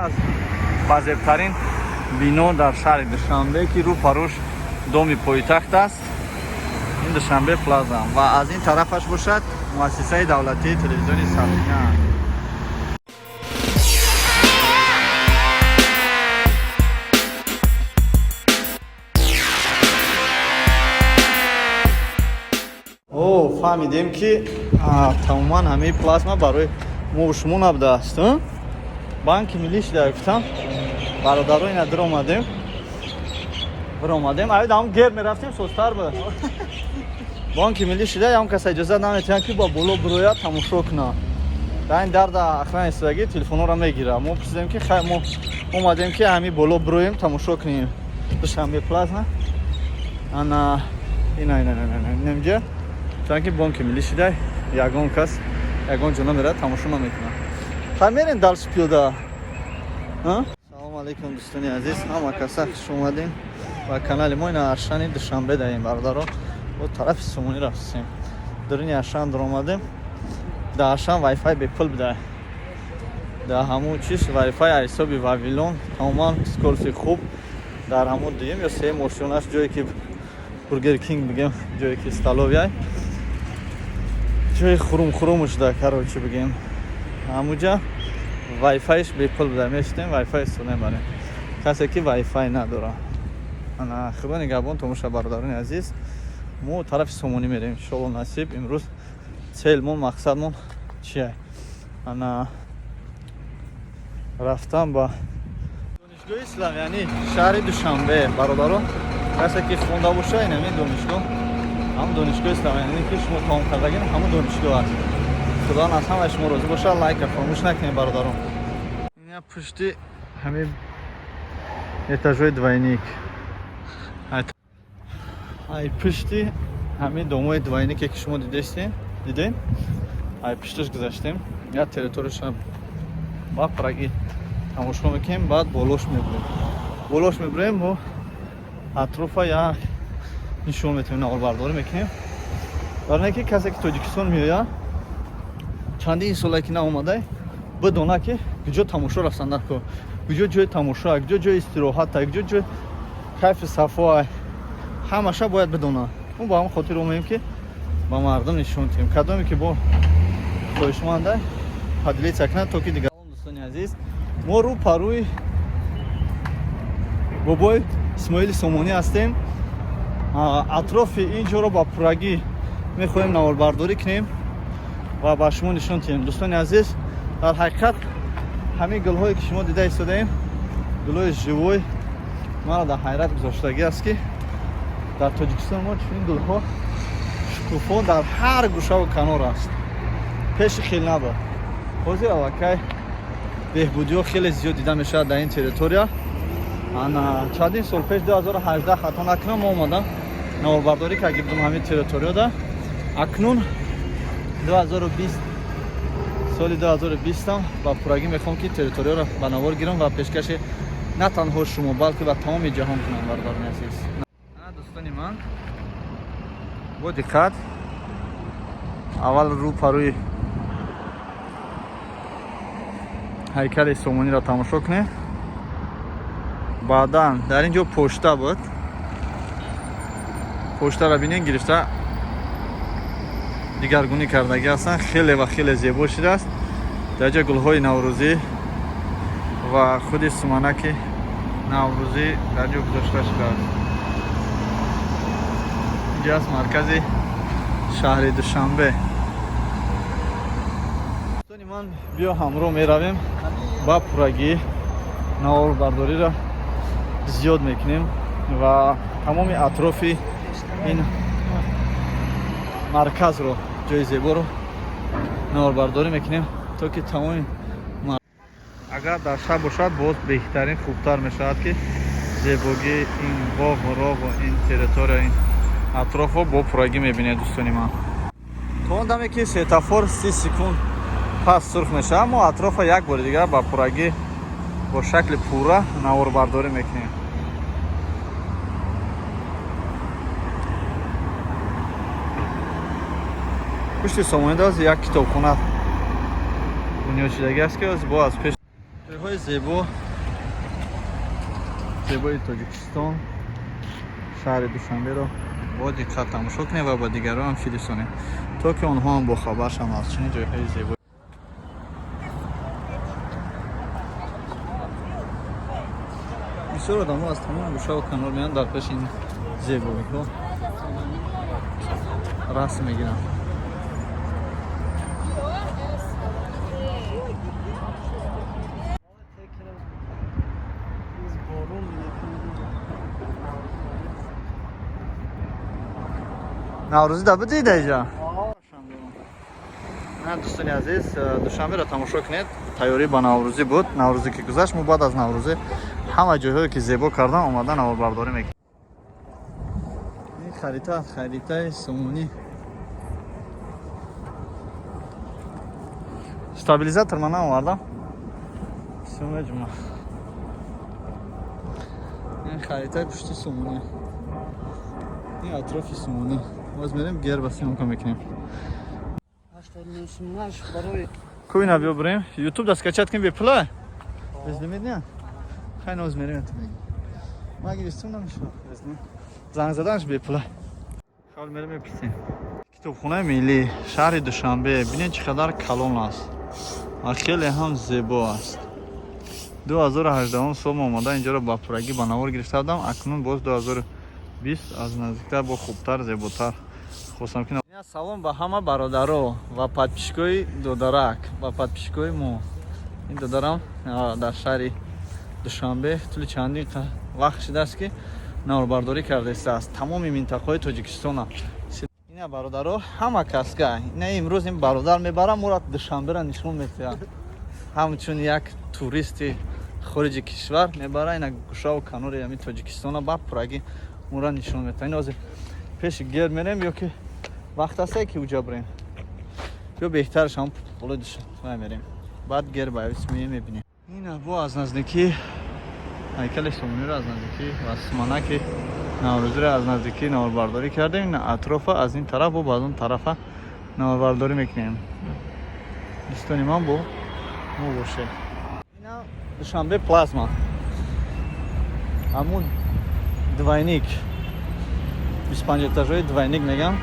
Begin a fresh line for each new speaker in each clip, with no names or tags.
Аз базебтарин бино дар шаҳри Душанбе, ки рӯ парӯш доми пойтахт аст, ин Душанбе Плаза ва аз ин тарафаш бошад муассисаи давлатии телевизиони Сафина. О, фаҳмидем, ки тамоман ҳамаи плазма барои мо шумо набудааст. Банки миллӣ шида гуфтам, бародаро, ина диромадем, биромадем, ай дам гер мерафтем, состар буд. Банки миллӣ шида, ям каса иҷозат наметиҳанд, ки ба боло бирояд, тамошо кунад. Дар ин дарда охрана истодагӣ, телефонҳоро мегирад. Мо пурсидем, ки хай, мо омадем, ки ҳамин боло бироем, тамошо кунем Душанбе Плазма. Ана ина, ина, ина, инамҷа чунки бонки миллӣ шида, ягон кас ягон ҷо намерад, тамошо намекунад. Хай, мерем дальше пиёда. Салому алейкум, дӯстони азиз, ҳама каса хуш омадем ба канали мо. Ина Ашани Душанбе даем, бародаро, бо тарафи Сомонӣ рафтем, дуруни Ашан даромадем. Дар Ашан вайфай бепул буда, дар ҳамун чиз вайфай ҳисоби Вавилон, тамоман скорости хуб. Дар ҳамун дуюм ё сеюм ошёнаш, ҷое ки Бургер Кинг бигем, ҷое ки столовая, ҷои хурум хурум шуда, короче бигем, ҳамуҷа вайфайш бепул буда, мешитем, вайфай истифода мебарем, касе ки вайфай надора. Ана, худо нигаҳбон томоша. Бародарони азиз, мо тарафи Сомонӣ мерем, иншоалло насиб. Имрӯз целмон, мақсадмон чия? Ана, рафтан ба Донишгоҳи Славянӣ шаҳри Душанбе. Бародаро, касе ки хонда боша, ин ҳамин донишгоҳ, ҳамун донишгоҳи славянӣ, ки шумо тамом кардагин, ҳамун донишгоҳ аст. Худованд аз ҳамаи шумо розӣ бошад. Лайка фаромӯш накунед, бародарон. Ина пушти ҳамин этажои двойник, ай пушти ҳамин домои двойнике, ки шумо дидестем, дидем, ай пушташ гузаштем, як территорияша ба пуррагӣ тамошо мекунем, баъд болош мебурем, болош мебурем, мо атрофа як нишон метавонем, наворбардорӣ мекунем, барои ки касе ки Тоҷикистон меояд, чандин солае ки наомада, бидона, ки куҷо тамошо рафтан дар кор, куҷо ҷои тамошо, куҷо ҷои истироҳата, куҷо ҷои кайфи сафоа, ҳамаша бояд бидона. Мо ба ҳамн хотир омаем, ки ба мардум нишон диҳем. Кадоме ки бо хоҳишманда, поделиться кунад, то ки дигар. Дӯстони азиз, мо рӯ парӯи бобои Исмоили Сомонӣ ҳастем. Атрофи ин ҷоро ба пуррагӣ мехоҳем наворбардорӣ кунем ва ба шумо нишон диҳем. Дӯстони азиз, дар ҳақиқат ҳамин гулҳое, ки шумо дида истодаем, гулҳои живой, маро дар ҳайрат гузоштагӣ аст, ки дар Тоҷикистон мо чунин гулҳо шукуфон дар ҳар гӯшаву канор аст. Пеши хел набуд, ҳозир аллакай беҳбудиҳо хеле зиёд дида мешавад дар ин территория. Ана, чандин сол пеш, 2018, хато накунам, мо омадам, наворбардорӣ карда будем ҳамин территорияда. Акнун 2020, соли 2020 ба пуррагӣ мехоҳам, ки территорияро ба навор гирам ва пешкаши на танҳо шумо, балки ба тамоми ҷаҳон кунам. Бародарони азиз, дӯстони ман, бо диққат аввал рӯ парӯи ҳайкали Сомониро тамошо кунем. Баъдан дар ин ҷо почта буд, почтаро бинед, гирифта дигаргунӣ кардагӣ ҳастанд, хеле ва хеле зебо шудааст. Дар ҷо гулҳои наврӯзӣ ва худи суманаки наврӯзӣ дар ҷо гузошта шудааст. Инҷа аст маркази шаҳри Душанбе. Дӯстони ман, биё ҳамроҳ меравем, ба пуррагӣ наворбардориро зиёд мекунем ва тамоми атрофи ин марказро, ҷои зеборо наворбардорӣ мекунем, то ки тамоми, агар дар шаб бошад, боз беҳтарин, хубтар мешавад, ки зебогии ин боғу роғу ин территория, ин атрофро бо пуррагӣ мебинед. Дӯстони ман, то он даме ки светофор 30 секунд пас сурх мешавад, мо атрофа як бори дигар ба пуррагӣ бо шакли пурра наворбардорӣ мекунем. Пушти Сомонида як китобхона бунёд шудагӣ аст, ки бо аз пеш ҷойҳои Ҷойҳои зебо, зебои Тоҷикистон, шаҳри Душанберо бо диққат тамошо кунем ва ба дигарон ҳам фирисонем, то ки онҳо ҳам бохабар шаванд аз чунин ҷойҳои зебо. Бисёр одамо аз тамоми гӯшаву канор меянд, дар пеши ин зебоиҳо расм мегиранд. Наврӯзӣ да будида иҷа? Дӯстони азиз, Душанберо тамошо кунед. Тайёрӣ ба наврӯзӣ буд. Наврӯзӣ ки гузашт, мо баъд аз наврӯзӣ ҳама ҷойҳое ки зебо кардан, омада наворбардорӣ мекунем. Ин харита, харитаи Сомонӣ. Стабилизатор ман наовардам. Сиёма ҷума. Ин харитаи пушти Сомонӣ, ин атрофи Сомонӣ. Боз мерем, герба съёмка мекунем. Куина биё бирем, ютуб да скачать кунем, бепула, безлимит не. Хай, ноз мерем. Ма гиристум, намешава, занг заданаш бепула. Хал мерем, мепурсем. Китобхонаи миллӣ шаҳри Душанбе, бинед, чӣ қадар калон аст ва хеле ҳам зебо аст. 2018 сол омода инҷоро ба пуррагӣ ба навор гирифта будам. Акнун боз 2020 аз наздиктар, бо хубтар, зеботар хостам ки. Салом ба ҳама бародаро ва подписчикои додарак ва подписчикои мо. Ин додарам дар шаҳри Душанбе тӯли чандин вақт шудааст, ки наворбардорӣ кардаистааст тамоми минтақаҳои Тоҷикистона. Ина, бародаро, ҳама каска ина имрӯз ин бародар мебарам, моро Душанберо нишон метиҳад. Ҳамчун як туристи хориҷи кишвар мебара, ина гӯшаву канори ҳамин Тоҷикистона ба пуррагӣ моро нишон метиҳад. Ин ҳозир пеши гер мерем ё ки вақт астае, ки уҷа бирем, ё беҳтараш ҳам болои Душанбе мерем, баъд гер ба мебинем. Ина бо аз наздикӣ ҳайкали Сомониро аз наздикӣ ва суманаки наврӯзиро аз наздикӣ наворбардорӣ кардем. Ина атрофа аз ин тараф бо аз он тарафа наворбардорӣ мекунем. Дӯстони ман, бо мо бошед. Ина Душанбе Плазма, ҳамун двойник, 25 этажои двойник мегам,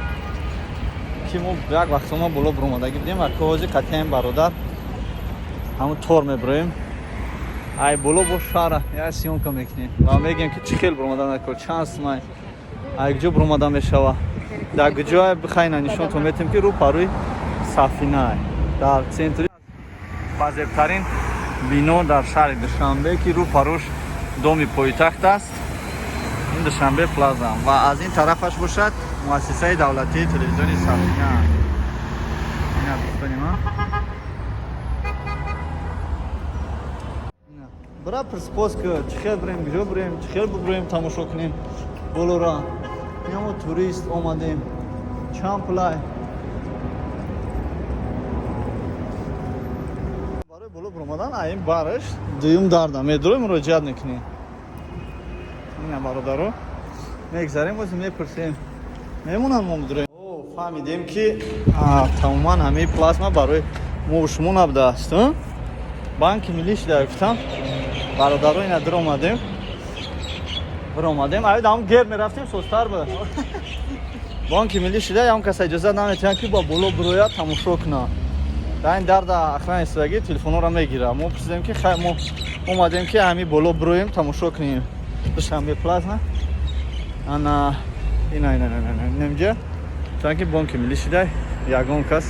ки мо як вақто мо боло буромадагӣ будем ва ҳозир қатъиян, бародар, ҳамун тор мебироем. Ай боло бо шаҳра як съёмка мекунем ва мегӯем, ки чӣ хел буромадан накор, чанд сумай, ай куҷо буромада мешава, дар куҷое бихайна нишонтон метем, ки рӯ парӯи Сафина, дар центри базебтарин бино дар шаҳри Душанбе, ки рӯ парӯш доми пойтахт аст, ин Душанбе Плаза ва аз ин тарафаш бошад муассисаи давлатии телевизиони Сафина. Ина, дӯстони ман, бира прспос ки чӣ хел бирем, куҷо бирем, чӣ хел бибурем, тамошо кунем болора. Ямо турист омадем, чанд пулай барои боло биромадан? Ин бараш дуюм дарда медрои муроҷиат мекунем. Ина, бародаро, мегзарем, бози мепурсем, мемонанд, мо бидроем. Фаҳмидем, ки тамоман ҳамаи плазма барои мо шумо набудааст, Банки миллӣ шуда, гуфтам. Бародаро, ина диромадем, биромадем, ай дам гер мерафтем, состар буд. Бонки миллӣ шуда, ям каса иҷозат наметиҳанд, ки ба боло бирояд, тамошо кунад. Дар ин дарда охрана истодагӣ, телефонҳоро мегирад. Мо пурсидем, ки хай, мо омадем, ки ҳамин боло бироем, тамошо кунем Душанбе Плазма. Ана ина, ина, ина, инамҷа чунки бонки миллӣ шуда, ягон кас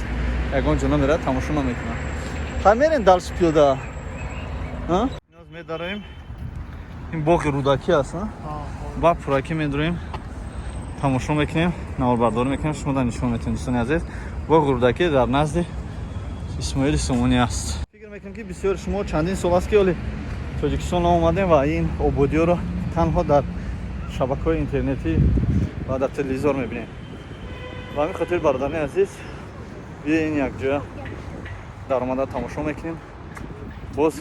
ягон ҷо намерад, тамошо намекунад. Хай, мерем дальше пиёда. Медароем, ин боғи Рӯдакӣ аст, ба пуракӣ медроем, тамошо мекунем, наворбардорӣ мекунем, шумо да нишон метавонед. Дӯстони азиз, боғи Рӯдакӣ дар назди Исмоили Сомонӣ аст. Фикр мекунем, ки бисёри шумо чандин сол аст, ки оли Тоҷикистон наомадем ва ин ободиёро танҳо дар шабакаҳои интернетӣ ва дар телевизор мебинем. Ба ҳамин хотир, бародарони азиз, биёин, якҷоя даромада тамошо мекунем. Боз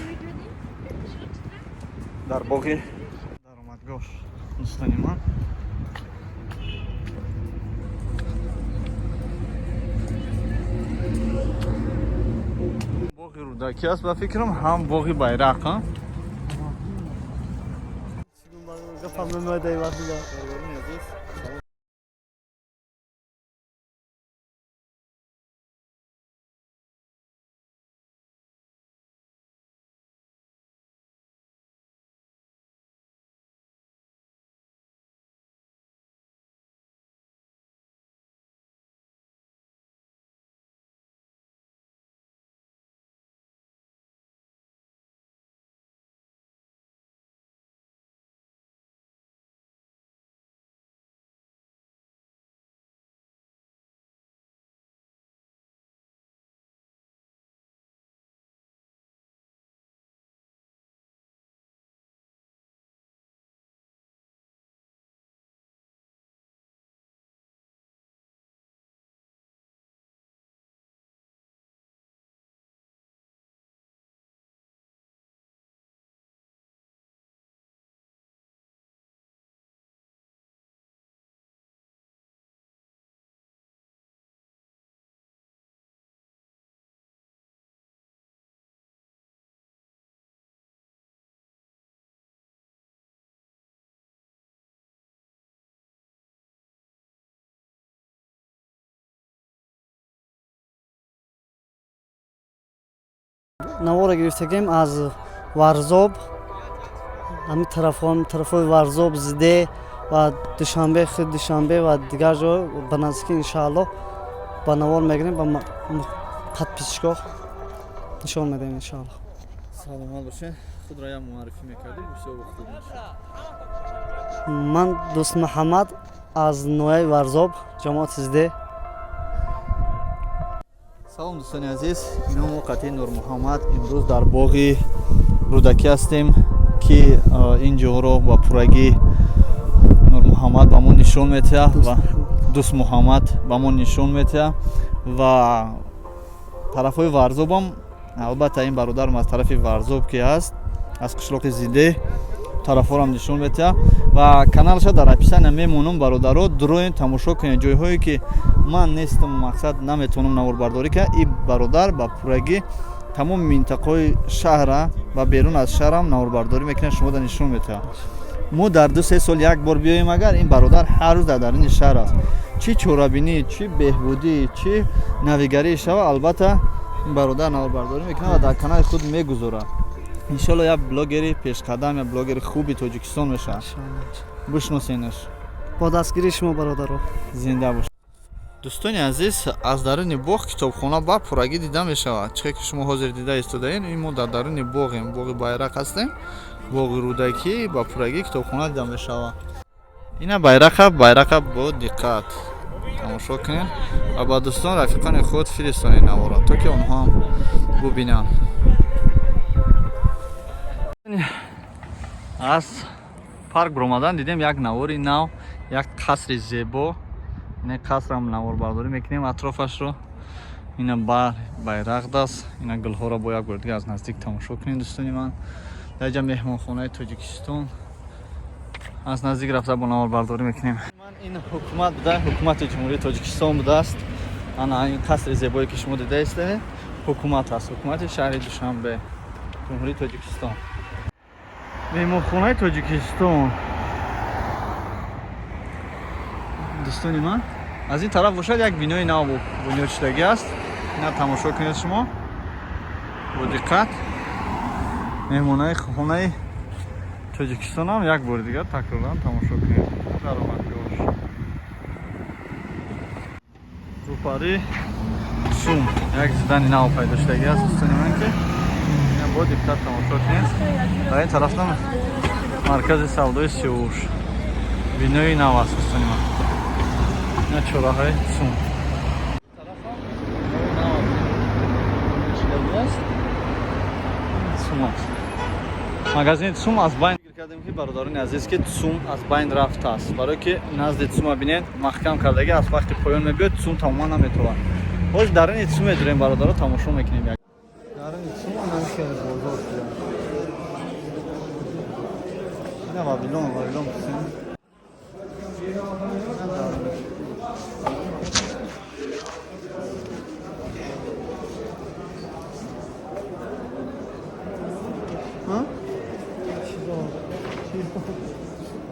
дар боғи даромадгоҳ, дӯстони ман. Боғи Рӯдакӣ аст, ба фикрам, ҳам боғи байрақ.
Навора гирифтагем аз Варзоб, ҳамин тарафҳо, тарафҳои Варзоб, Зиде ва Душанбе, худ Душанбе ва дигар ҷо. Ба наздикӣ, иншааллоҳ, ба навор мегирем, ба подписчикҳо нишон медиҳем, иншааллоҳ.
Саломат бошед. Худро як муаррифӣ мекардед, бисёр хуб мешуд.
Ман Дӯстмуҳаммад аз ноҳияи Варзоб, ҷамоати Зиде.
Салом, дӯстони азиз. Ино мо қатъи Нурмуҳаммад имрӯз дар боғи Рӯдакӣ ҳастем, ки ин ҷоро ба пуррагӣ Нурмуҳаммад ба мо нишон метиҳад ва Дӯстмуҳаммад ба мо нишон метиҳад ва тарафҳои Варзобам. Албатта, ин бародарам аз тарафи Варзоб ки ҳаст, аз қишлоқи Зиде, тарафҳорам нишон метиҳад ва каналаша дар описания мемонам. Бародаро, дуроен, тамошо кунед. Ҷойҳое ки ман нестам, мақсад, наметавонам наворбардорӣ кард, и бародар ба пуррагӣ тамоми минтақаҳои шаҳра ва берун аз шаҳрам наворбардорӣ мекунад, шумо да нишон метиҳад. Мо дар 2-3 сол як бор биёем, агар ин бародар ҳар рӯз дар даруни шаҳр аст, чӣ чорабинӣ, чӣ беҳбудӣ, чӣ навигарӣ шава, албатта, ин бародар наворбардорӣ мекунад ва дар канали худ мегузорад. Иншолло, як блогери пешқадам, як блогери хуби Тоҷикистон мешавад, бишносенаш.
Бо дастгирии шумо, бародаро.
Зинда бош. Дӯстони азиз, аз даруни боғ китобхона ба пуррагӣ дида мешавад. Чихе ки шумо ҳозир дида истодаед, ин мо дар даруни боғем, боғи байрақ ҳастем, боғи Рӯдакӣ. Ба пуррагӣ китобхона дида мешавад. Ина байрақа, байрақа бо диққат тамошо кунед ва ба дӯстон, рафиқони худ фиристонед наворо, то ки онҳо ҳам бубинанд. Аз парк баромадан дидем як навори нав, як қасри зебо. Ина қасрам наворбардорӣ мекунем атрофашро. Ина бар байрақ даст, ина гулҳоро бо як бор дига аз наздик тамошо кунем, дӯстони ман. Дар инҷа меҳмонхонаи Тоҷикистон, аз наздик рафта бо наворбардорӣ мекунем. Ман ин ҳукумат буда, ҳукумати Ҷумҳурии Тоҷикистон будааст. Ана ин қасри зебое ки шумо дида истоед, ҳукумат аст, ҳукумати шаҳри Душанбе, Ҷумҳурии Тоҷикистон. Меҳмонхонаи Тоҷикистон, дӯстони ман. Аз ин тараф бошад, як бинои нав бунёд шудагӣ аст. Ина тамошо кунед шумо бо диққат. Меҳмонаи хонаи Тоҷикистонам як бори дигар такроран тамошо кунед. Даромадгоҳш рӯпари ЦУМ як здание нав пайдо шудагӣ аст, дӯстони ман, ки ина бо диққат тамошо кунед. Дар ин тарафтам маркази савдои Сиёвуш, бинои нав аст, дӯстони ман. Ина чораҳои ЦУМ тарафам нав шудагӣ аст, ЦУМ аст, магазини ЦУМ аз байн кардем, ки бародарони азиз, ки ЦУМ аз байн рафтааст, барое ки назди ЦУМа бинед, маҳкам кардагӣ. Аз вақти поён мебиёд, ЦУМ тамоман наметавад. Ҳоз даруни ЦУМ медурем, бародаро, тамошо мекунем. Даруни ЦУМ хеле бозор шуда. Ина Вавилон, Вавилон писем.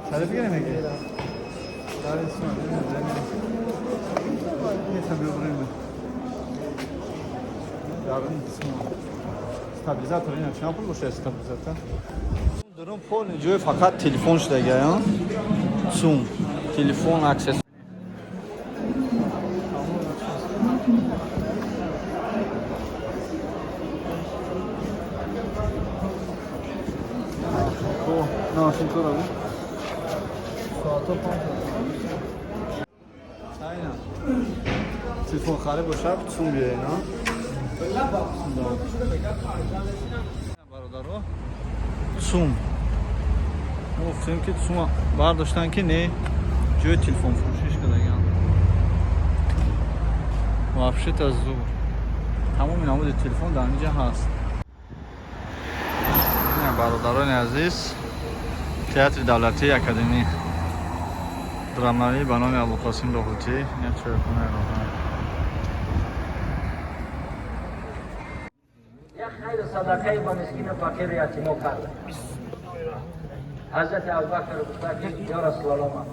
Сари бигирем яке? Сари сум. Стабилизатор ина чанд пул бошад стабилизатор? Дурун полный ҷои фақат телефон шудагия, сум, телефон, аксессуар. Телефон харе бошад, сум биёед, бародаро. Сум гуфтем ки сум бардоштан ки не, ҷои телефонфурӯшиш кардагиам. Вообще-то зур. Тамоми намуди телефон дар инҷа ҳаст. Бародарони азиз, театри давлатии академӣ драмавӣ ба номи Абуқосим Лоҳутӣ, як чойхонаи роҳат.
Як хайру садақае ба мискину фақиру ятимо кард. Ҳазрати Абубакр гуфта ки ё Расулалло, ман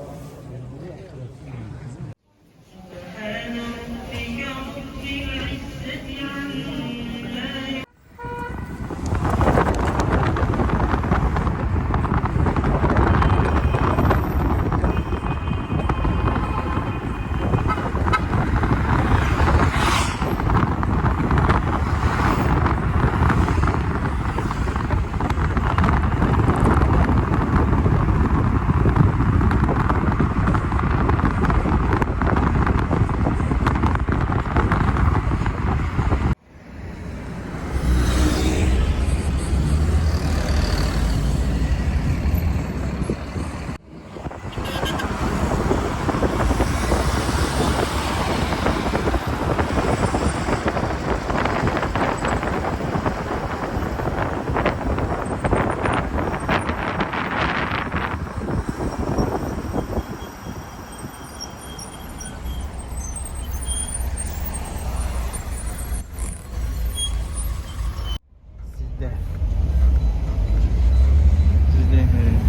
Зиде мерем.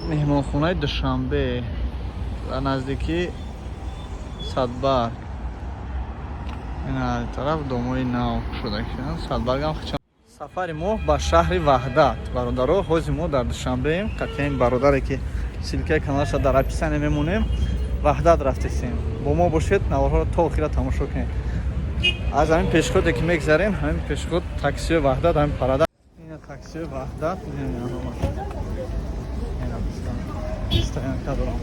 Меҳмонхонаи Душанбе дар наздикии Садбарг. Ина тараф домои нав шуда, Садбаргам. Сафари мо ба шаҳри Ваҳдат, бародаро. Ҳозир мо дар Душанбеем, қатъиян бародаре ки ссылка и каналаша дар описание мемонем. Ваҳдат рафтесем, бо мо бошед, наворҳоро то охира тамошо кунед. Аз ҳамин пешходе ки мегзарем, ҳамин пешход таксиои Ваҳдат, ҳамин парада, ина таксиои Ваҳдат, ина стоянка дорам.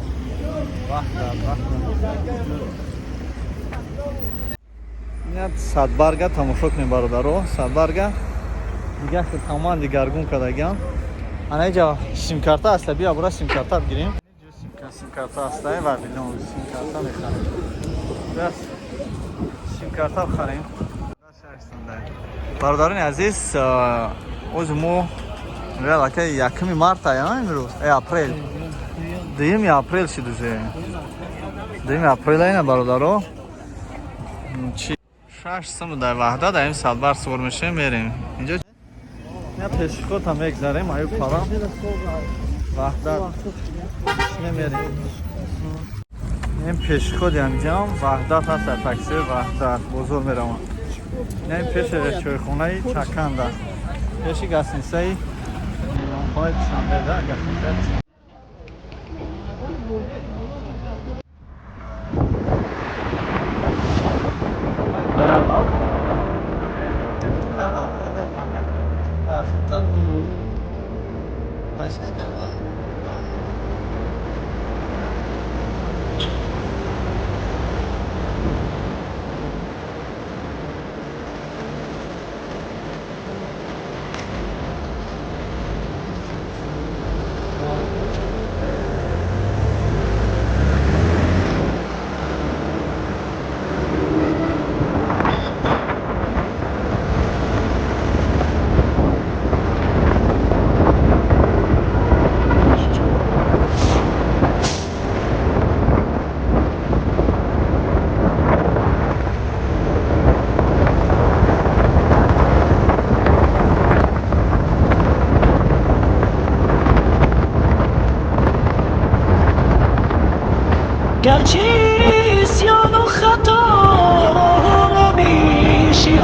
Ваҳдат, Ваҳдат. Ина Садбарга тамошо кунем, бародаро. Садбарга дигар тамоман дигаргун кардагиам. Ана иҷа симкарта аста, бия бура симкарта бигирем. Симкарта аста, вавилон симкарта мехарем. Симкарта бихарем. Бародарони азиз, ози мо аллакай 1 марта, имрӯз апрел, 2 апрел шид уже, 2 апрел. Ина, бародаро, чи 6 сум дар Ваҳдат дар ин Садбар сувор мешавем, мерем. Инҷо ина пешхота мегзарем, аю парам Ваҳдат мемерем. Ин пешходи ҳамиҷам Ваҳдат ҳаст, дар таксиои Ваҳдат бозор меравам. Ина ин пеши чойхонаи Чаканда, пеши гостиницаи меҳмонхонаи Душанбеда, гостиницаи.
Гарчи исёну хато роҳу равиши